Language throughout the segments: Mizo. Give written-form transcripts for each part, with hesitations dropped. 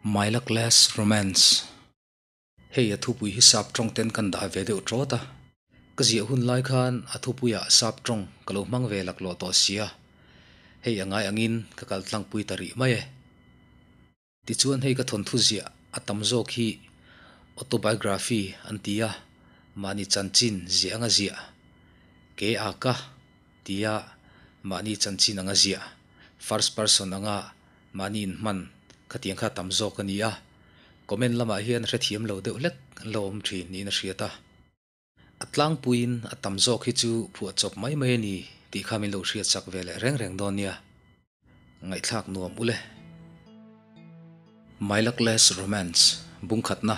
My Luckless Romance Hei a thupui hi sap tawng ten kan dah ve deuh tawt a, ka ziah hun lai khan a thupuiah sap tawng ka lo hmang ve laklawh tawh sia, hei a ngai angin ka kal tlangpui ta rih mai e. Tichuan hei ka thawnthu ziah a tam zawk hi autobiography an ti a, mahni chanchin ziah anga ziah, ke a ka tia mahni chanchin anga ziah, first person anga mahni inhman khatiang kha tam zawk a ni a, comment lamah hian hrethiam lo deuh hlek an lo awm thin niin a hriat a. A tlangpuiin a tam zawk hi chu phuahchawp mai mai a ni tih kha min lo hriatsak ve leh reng reng dawn nia. Ngaihthlak nuam ule. My Luckless Romance bungkhatna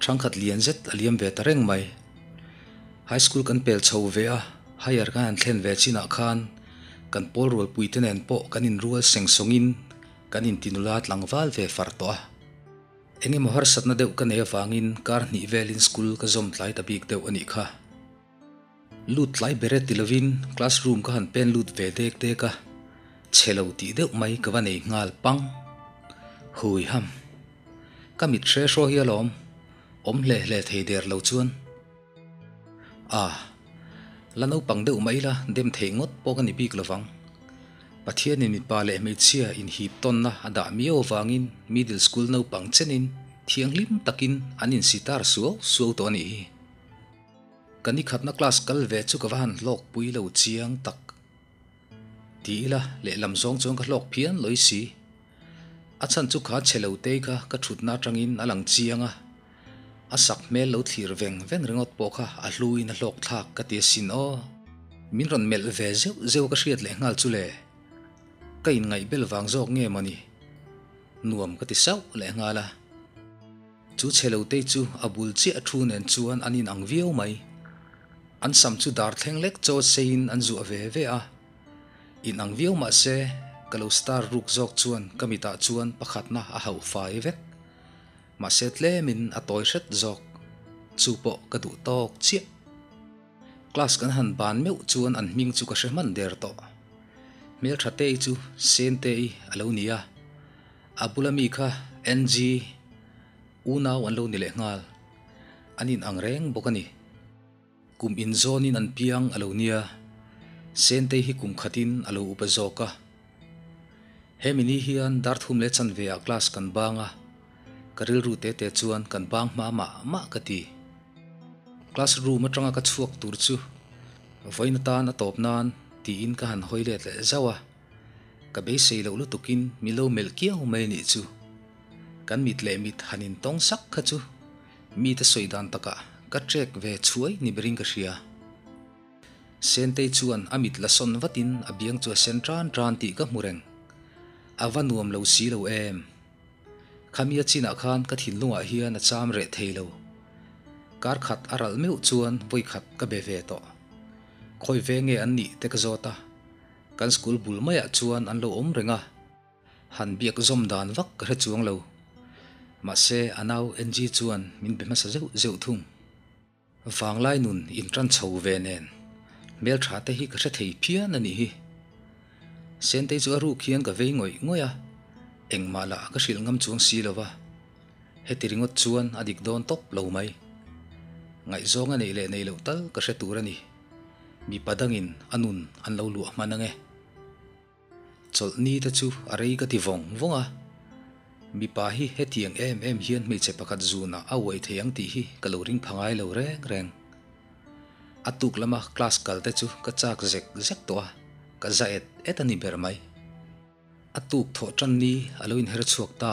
Thangkhat lian zet a liam ve ta reng mai. High school kan pel chho ve a, higher kan han thlen ve chinah khan kan pawl rualpuite nen pawh kan inrual seng sawngin kan intinula tlangval ve far tawh a. Engemaw harsatna deuh ka nei avangin kar hnih velin school ka zawm tlai ta bik deuh a nih kha. Lut tlai ber e ti lovin classroom ka han pen lut ve dek dek a, chhe lo tih deuh mai ka va nei nghal pang. Hui ham. Ka mit hre hraw hi alawm, awm hle hle thei der lo chuan. A, la naupang deuh mai ila dem theih ngawt pawh ka ni bik lovang. Pathianin mipa leh hmeichhia inhip tawnna a dah miau avangin middle school naupang chenin thianghlim takin an insitar suau suau tawh a nih hi. Ka nikhatna class kal ve chu ka va han hlawkpui lo chiang tak. Ti ila lehlam zawng chuan ka hlawk phian lawi si. A chhan chu kha chhe lo tei kha ka thutna atangin a lang chiang a. A sak hmel lo thlir veng veng ringawt pawh kha a hluin a hlawk thlak ka ti asin aw. Min rawn melh ve zeuh zeuh ka hriat leh nghal chu le. Ka inngaih bel vang zawk nge mawni? Nuam ka ti sauh leh nghal a. Chu chhe lo tei chu a bul chiah thu nen chuan an inang viau mai. An sam chu dar thleng lek chaw seiin an zuah ve ve a. Inang viau mah se, ka lo star ruk zawk chuan ka mitah chuan pakhatna a hauh fai vek. Mahse tlemin a tawi hret zawk. Chu pawh ka duh tawk chiah. Class kan han ban meuh chuan an hming chu ka hre hman der tawh. Hmeltha Tei chu Sentei a lo ni a. A bula mi kha NG unau an lo ni leh nghal. An in ang reng bawk a ni. Kum inzawnin an piang a lo nia. Sentei hi kum khatin a lo upa zawk a. Hemi ni hian dar thum leh chanve ah class kan bang a, ka rilru te te chuan kan bang hma mah mah ka ti. Class room atanga ka chhuak tur chu vawiin atan a tawp nan tiin ka han hawi let leh zauh a. Ka beisei loh lutukin mi lo melh kiau mai anih chu. Kan mit leh mit han intawng sak kha chu mite sawi dan takah ka trek ve chhuai ni berin ka hria. Sentei chuan a mit la sawn vatin a biang chu a sen tan tan tih ka hmu reng. A va nuam lo si lo em. Khamia chinah khan ka thinlungah hian a cham reh thei lo. Kar khat a ralh meuh chuan vawi khat ka be ve tawh. Khawi ve nge an nih te ka zawt a. Kan school bul maiah chuan an lo awm reng a, han biak zawm dan vak ka hre chuang lo. Mahse a nau Angie chuan min be hmasa zeuh zeuh thung. Vanglai nun intan chho ve nen hmeltha te hi ka hre thei phian a nih hi. Sentei chu a ruk hian ka vei ngawih ngawih a, engmah lah ka hrilh ngam chuang si lo va. Heti ringawt chuan a dik dawn tawp lo mai. Ngaihzawng a neih leh neih loh tal ka hre tur a ni. Mipa dangin a nun an lo luah hman ange. Chawlhni te chu a rei ka ti vawng vawng a. Mipa hi hetiang em em hian hmeichhe pakhat zunah a uai thei ang tih hi ka lo ring pha ngai lo reng reng. A tuk lama class kal te chu ka chak zek zek tawh a, ka za et et a ni ber mai. A tuk thawh tan ni a lo inher chhuak ta.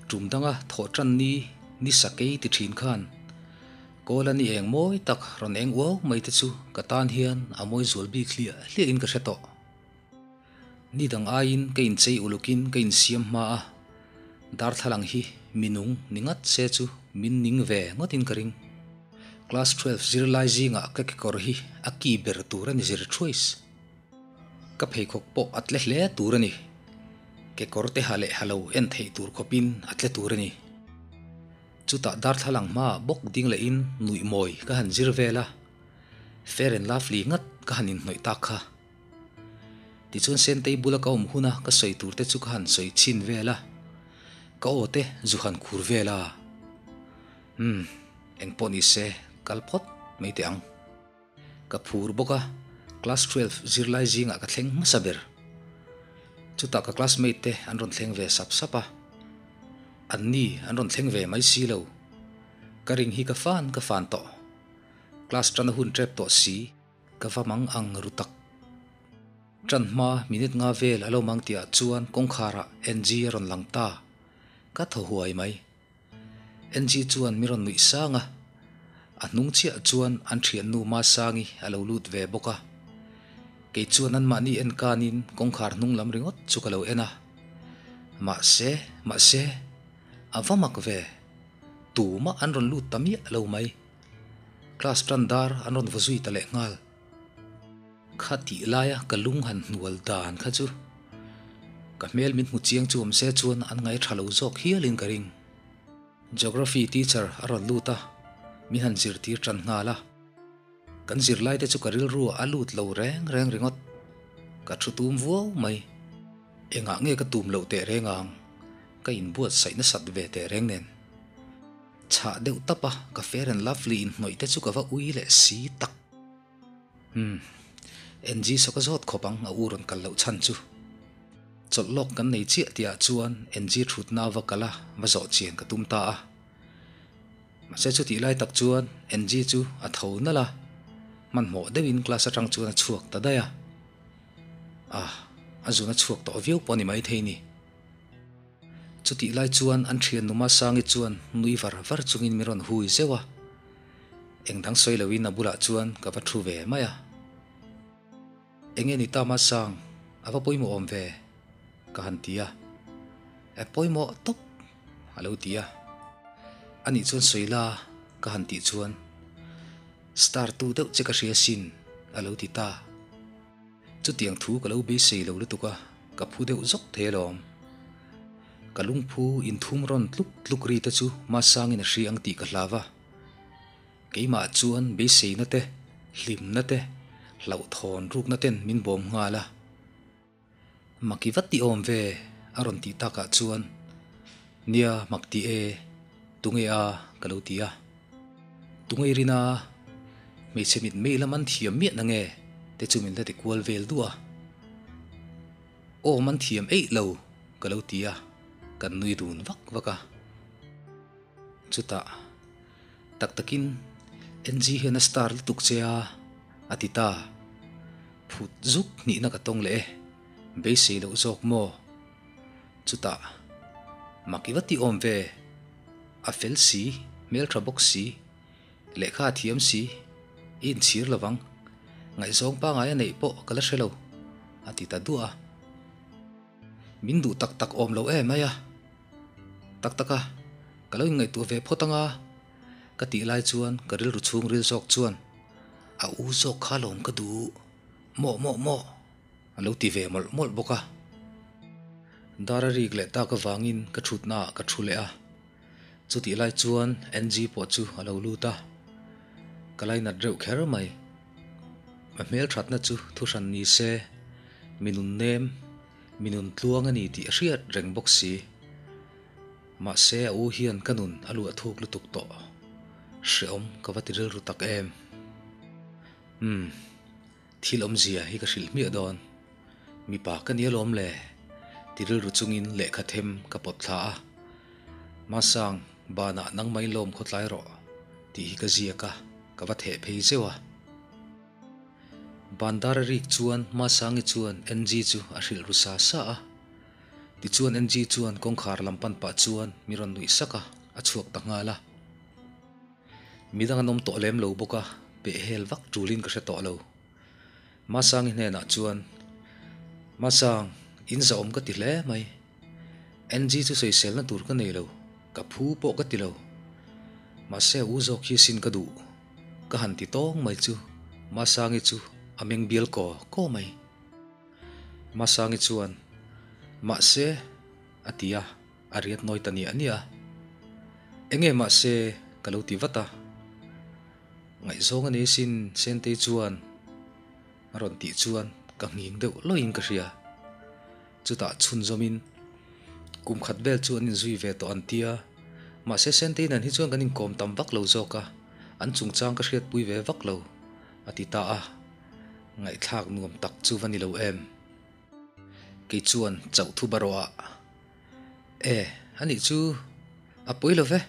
Tum danga thawh tan ni ni sakei ti thin khan Kawla ni eng mawi tak rawn eng uau mai te chu ka tan hian a mawi zual bik hliah hliahin ka hre tawh. Ni dang aiin ka inchei ulukin ka insiam hma a, darthlalang hi minung ni ngat se chu min ning ve ngawtin ka ring. Class 12 zirlai zingah ka kekawr hi a ki ber tur a ni zir thuais. Ka pheikhawk pawh a tle hle tur a ni. Kekawr te ha leh ha lo en theih tur khawpin a tle tur a ni. Chutah darthlalang hmaah bawk ding lehin nuih mawi ka han zir vel a, Fair and Lovely ngat ka han inhnawih tak kha. Tichuan Sentei bula ka awm huna ka sawi tur te chu ka han sawi chhin vel a, ka aw te zu han khur vel a. Umm, engpawh ni se kal phawt mai teh ang. Ka phur bawk a, class 12 zirlai zingah ka thleng hmasa ber. Chutah ka classmate te an rawn thleng ve sap sap a, anni an rawn thleng ve mai si lo. Ka ring hi ka fan ka fan tawh. Class tan a hun tep tawh si, ka va mang ang ru tak. Tan hma minute nga vel a lo mang tihah chuan kawngkharah NG a rawn lang ta. Ka thaw huai mai. NG chuan mi rawn nuih sang a, a hnung chiah chuan an thiannu Masangi a lo lut ve bawk a. Kei chuan anmahni en kanin kawngkhar hnung lam ringawt chu ka lo en a. Mahse, mahse, a va mak ve. Tumah an rawn lut ta miah lo mai. Class tan dar an rawn vaw zui ta leh nghal. Kha tih laia ka lung han hnual dan kha chu ka hmel min hmu chiang chu awm se chuan an ngai tha lo zawk hialin ka ring. Geography teacher a rawn lut a, min han zirtir tan nghal a. Kan zirlai te chu ka rilru a lut lo reng reng ringawt. Ka thu tum vuau mai. Engah nge ka tum loh teh reng ang? Ka inbuatsaih nasat ve teh reng nen. Chhah deuh tap a, ka Fair and Lovely inhnawih te chu ka va ui leh si tak. Umm, NG saw ka zawt khawp ang a u rawn kal loh chhan chu. Chawlh lawk kan nei chiah tih ah chuan NG thutna va kal a, va zawh chian ka tum ta a. Mahse chutih lai tak chuan NG chu a tho nalh a, hmanhmawh deuhin class atang chuan a chhuak ta daih a. Ah, a zun a chhuak tawh viau pawh a ni maithei ni. Chutih lai chuan an thian numa Sangi chuan nui var var chungin min rawn hui zeuh a, eng dang sawi loin a bulah chuan ka va thu ve mai a. Enge ni ta Masang, a va pawimawh awm ve? ka han ti a. E pawimawh tawp a lo ti a. Anih chuan sawi la ka han tih chuan star tu deuh che ka hria sin a lo ti ta. Chutiang thu ka lo beisei lo lutuk a, ka phu deuh zawk thei alawm. Ka lungphu inthum rawn tluk tluk ri te chu Masangin a hria ang tih ka hlau a. Keimah chuan beiseina te, hlimna te, hlauhthawn rukna ten min bawm nghal a. Maki vat i awm ve a rawn tih takah chuan, Nia mak ti e, tunge a ka lo ti a. Tunge i rin a, hmeichhe mit mei lam an thiam miah na nge te chu min la ti kual vel duh a. Awm an thiam eih lo ka lo ti a, kan nui dun vak vak a. Chutah, tak takin NG hian a star lutuk che a, a ti ta. Phut zuk hnihna ka tawng leh e, beisei loh zawk maw? Chutah, mak i va ti awm ve, a fel si, hmeltha bawk si, lehkha a thiam si, i inchhir lovang, ngaihzawng pangai a neih pawh ka la hre lo, a ti ta duah a. Min duh tak tak awm lo em mai a. Tak tak a, ka lo inngaihtuah ve phawt ang a, ka tih lai chuan ka rilru chhungril zawk chuan a u zawk kha lawm ka duh mawh mawh mawh a lo ti ve mawlh mawlh bawk a. Dar a rik leh tak avangin ka thutna ah ka thu leh a, chutih lai chuan NG pawh chu a lo lut a, ka lainat reuh kher mai. A hmelthatna chu thuhran ni se, mi nun nem, mi nun tluang a ni tih a hriat reng bawk si. Mahse a u hian ka nun a luah thuk lutuk tawh. Hreawm ka va ti rilru tak em. Umm, thil awmzia hi ka hrilh hmiah dawn. Mipa ka ni alawm le, ti rilru chungin lehkha them ka pawt thla a. Masang, banah nangmah in lawm khawtlai rawh, tih hi ka ziak a. Ka va theh phei zeuh a. Bandar a rik chuan Masangi chuan NG chu a hrilh ru sa sa a. Tichuan NG chuan kawngkhar lam pan pah chuan mi rawn nuih sak a, a chhuak ta nghal a. Midang an awm tawh lem lo bawk a, peh hel vak tulin ka hre tawh lo. Masangi hnenah chuan, Masang, in zahawm ka ti hle mai. NG chu sawiselna tur ka nei lo, ka phu pawh ka ti lo. Mahse u zawk hi sin ka duh, ka han ti tawng mai chu Masangi chu a meng bial kaw kaw mai. Masangi chuan, Mahse, a ti a, a riat nawi ta niah niah a. Enge mahse ka lo ti vat a. Ngaihzawng a nei sin Sentei chuan a rawn tih chuan. Ka nghing deuh lawin ka hria. Chutah chhunzawmin, Kum khat vel chu an inzui ve tawh an tia, mahse Sentei nen hi chuan kan inkawm tam vak lo zawk a, an chungchang ka hriatpui ve vak lo, a ti ta a. Ngaihthlak nuam tak chu va ni lo em? Kei chuan chauh thu barawh ah, E, anih chu a pawi lo ve,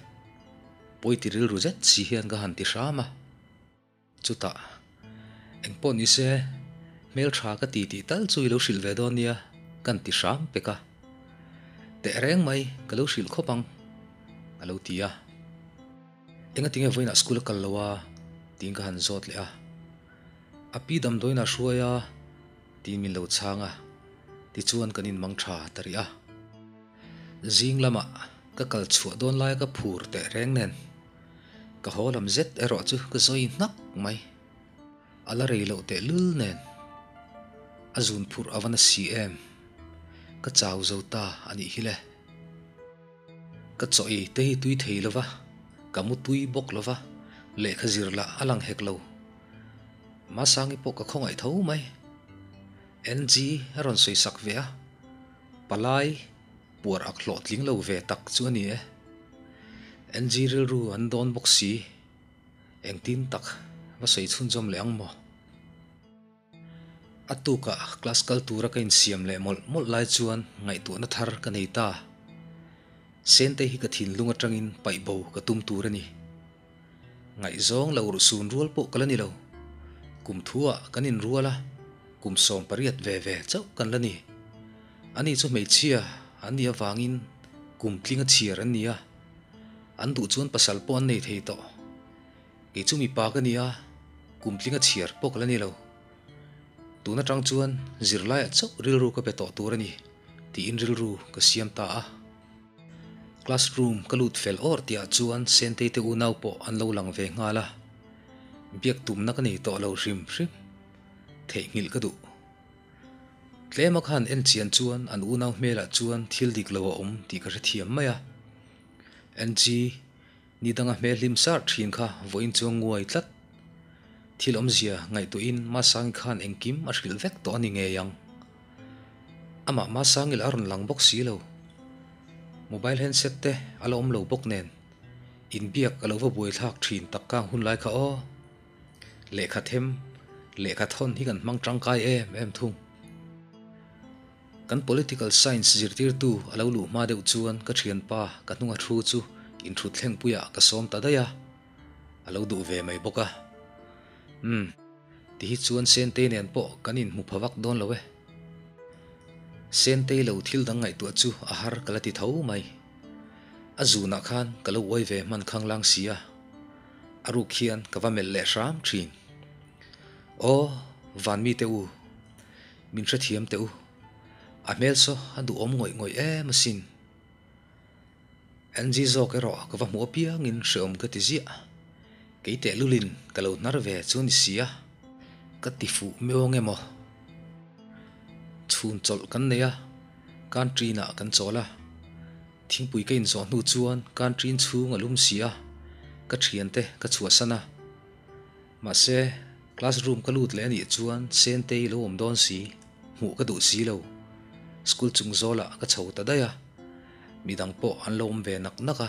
pawi ti rilru zet si hian ka han ti hram a. Chutah, Engpawh ni se, hmel tha ka ti tih tal chu i lo hrilh ve dawn nia, kan ti hram pek a. Teh reng mai, ka lo hrilh khawp ang, a lo ti a. Engatinge vawiinah school a kal lo a? tiin ka han zawt leh a. A pi damdawiin a hruai a, tiin min lo chhang a. Tichuan kan inmang tha ta rih a. Zing lamah ka kal chhuah dawn laia ka phur teh reng nen, ka haw lam zet erawh chu ka zawi hnak mai. A la rei loh teh lul nen, a zun phurh a va na si em? Ka chau zo ta a nih hi le. Ka chaw ei te hi tui thei lo va, ka mu tui bawk lo va, lehkha zir lah a lang hek lo. Masangi pawh ka khawngaih tho mai. NG a rawn sawi sak ve a. Palai puar ak hlawhtling lo ve tak chu a ni e. NG rilru an dawn bawk si. Engtin tak va sawi chhunzawm leh ang maw? A tukah class kal tura ka insiam leh mawlh mawlh lai chuan ngaihtuahna thar ka nei ta. Sente hi ka thinlung atangin paih bo ka tum tur a ni. Ngaihzawng lo ruhsun rual pawh ka la ni lo. Kum thuah kan inrual a, kum 18 ve ve chauh kan la ni. Ani chu hmeichhia an nih avangin kum tlinga chhiar an ni a, an duh chuan pasal pawh an nei thei tawh. Kei chu mipa ka ni a, kum tlinga chhiar pawh ka la ni lo. Tun atang chuan zirlaiah chauh rilru ka pe tawh tur a ni tiin rilru ka siam ta a. Classroom ka lut fel awr tihah chuan Sentei te unau pawh an lo lang ve nghal a, biak tumna ka nei tawh lo hrim hrim. Theihnghilh ka duh. Tlema khan en chian chuan an unau hmelah chuan thil dik lo a awm tih ka hrethiam mai a. NG, ni danga hmel hlim sar thin kha vawiin chuan nguai tlat. Thil awmzia ngaihtuahin Masangi khan engkim a hrilh vek tawh a ni ngei ang. Amah Masangil a rawn lang bawk si lo. Mobile handset te a la awm lo bawk nen inbiak a lo va buaithlak thin tak kang hun lai kha aw. Lehkha them, lehkha thawn hi kan hmang tangkai em em thung. Kan political science zirtirtu a lo luh hma deuh chuan ka thianpa ka hnunga thu chu inthut thlengpuiah ka sawm ta daih a, a lo duh ve mai bawk a. Umm. Ti hi chuan Sentei nen pawh kan inhmu pha vak dawn lo e. Sentei lo thil dang ngaihtuah chu a har ka la ti tho mai. A zunah khan ka lo uai ve hman khanglang si a, a ruk hian ka va melh leh hram thin. Aw, van mite u, min hrethiam teh u. A hmel saw a duhawm ngawih ngawih em asin. NG zawk erawh ka va hmuh apiangin hreawm ka ti ziah. Kei tehlulin ka lo hnar ve chu ni sia. Ka ti fuh meuh ang emaw? Chhun chawlh kan nei a, canteen ah kan chawl a. Thingpui ka inzawh hnu chuan canteen chhung a lum si a, ka thiante ka chhuahsan a. Mahse, classroom ka lut leh anih chuan Sentei lo awm dawn si, hmuh ka duh si lo. School chung zawlah ka chho ta daih a. Midang pawh an lo awm ve nak nak a.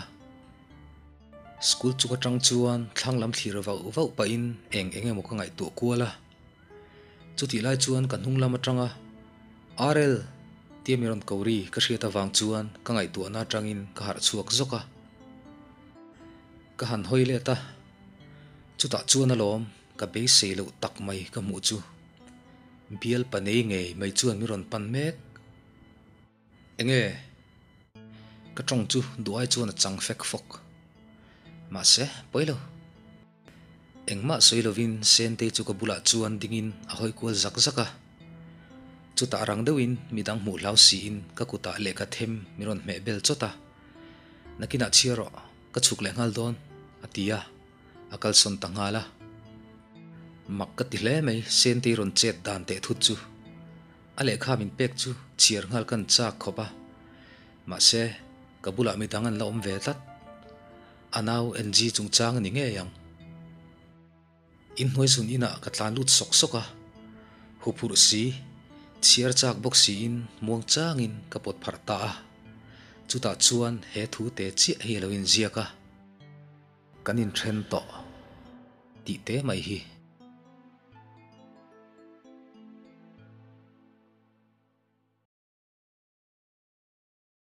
School chung atang chuan thlang lam thlir vauh vauh pahin eng eng emaw ka ngaihtuah kual a. Chutih lai chuan ka hnung lam atanga RL tia mi rawn ko ri ka hriat avang chuan ka ngaihtuahna atangin ka harh chhuak zawk a. Ka han hawi let a, chutah chuan alawm ka beisei loh tak mai ka hmuh chu. Bial panei ngei mai chuan mi rawn pan mek. Enge? Ka tawng chu duai chuan a chang fek fawk. Mahse, pawi lo. Engmah sawi lovin Sentei chu ka bulah chuan dingin a hawi kual zak zak a. Chutah rang deuhin midang hmuh hlau siin ka kutah lehkha them min rawn hmeh bel chawt a. Nakinah chhia rawh, ka chhuk leh nghal dawn, a ti a, a kalsawn ta nghal a. Mak ka ti hle mai Sentei rawn chet dan teh thut chu. A lehkha min pek chu chhiar nghal kan chak khawp a, mahse ka bulah midang an la awm ve tlat. A nau NG chungchang a ni ngei ang. Inhnuai zun inah ka tlan lut sawk sawk a, huphurh si. Chhiar chak bawk siin muangchangin ka pawt pharh ta a. Chutah chuan he thu te chiah hi a lo inziak a. Kan inthen tawh tih te mai hi.